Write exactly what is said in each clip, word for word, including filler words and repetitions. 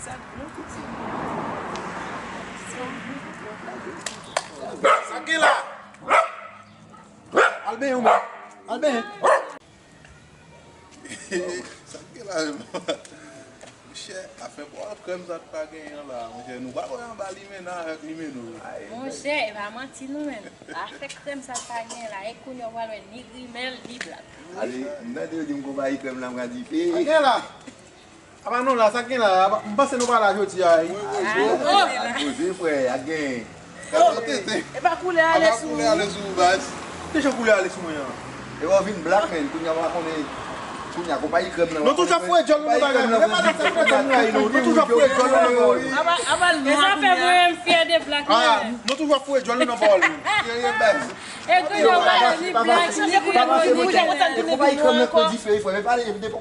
Sa k gen la? Al benyen ou menm. Al benyen. Sa k gen la menm? Monchè, afè bwal krèm sa k pa genyen la, monchè, nou pa wè anba limena avèk limeno. Monchè, e pa manti non menm. Afè krèm sa k pa genyen la, e kounye a w pral wè ni grimèl, ni blak. Ale, m tande yo di m konpayi krèm nan pran dife. Sa k gen la? Apa non la, sa k gen la? Apa, m panse nou pa la jodi a, wi. Al poze, frè, a gen. Gade tenten. E pa koulè ale sou ou. Koulè ale sou ou, baz. Kijan koulè ale sou mwen an? E w vin blak, menn, kounye a w pa konnen. Kounye a, konpayi krèm nan. Nou toujou ap foure djòl nou nan bagay. E pa nan sa, nou nan djòl nou, nou toujou ap foure djòl nou nan bagay. Apa, apa l nwa kounye a. E sa fè mwen menm fyè de blak mwen. Nou toujou ap foure djòl nou nan pawòl nou. Serye, baz. E kounye a w pale ni blak, ni koulè. E konpayi krèm nan pran dife, frè, men pale, e depi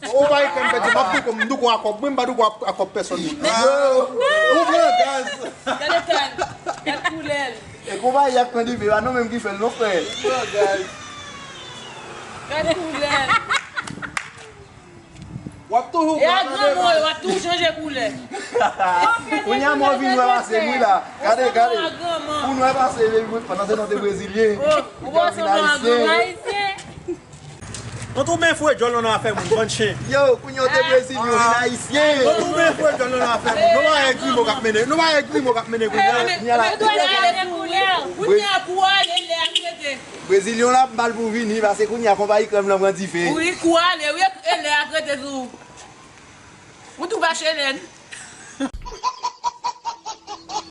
konpayi krèm pèdi, m ap douko, m douko a kòb mwen, m pa douko a, a kòb pèsòn moun. Ou pran gaz. Gade tan, gade koulè l. E konpayi ak pran dife, pa nou menm ki fè l non, frè. Ou pran gaz. Gade koulè l. W ap toujou pran nan deba. E a granmoun, w ap toujou chanje koulè. Kounye a mwen vin wè pase m wi la. Gade, gade. Pou nou wè pase, pandan se tan w te brezilyen. Ou panse w vin ayisyen. Ayisyen. Nou tou byen foure djòl nou nan afè moun, bann chen. Yo, kounye a w te brezilyen, w vin ayisyen. Nou tou byen foure djòl nou nan afè moun. Nou pa wè grimo k ap mennen, nou pa wè grimo k ap mennen kounye a. Kounye a kou ale lè a trete. Brezilyen la ap mal pou vini, paske kounye a konpayi krèm nan pran dife. Wi, kou ale, wi, e lè a trete tou. Ou tou pa chelèn.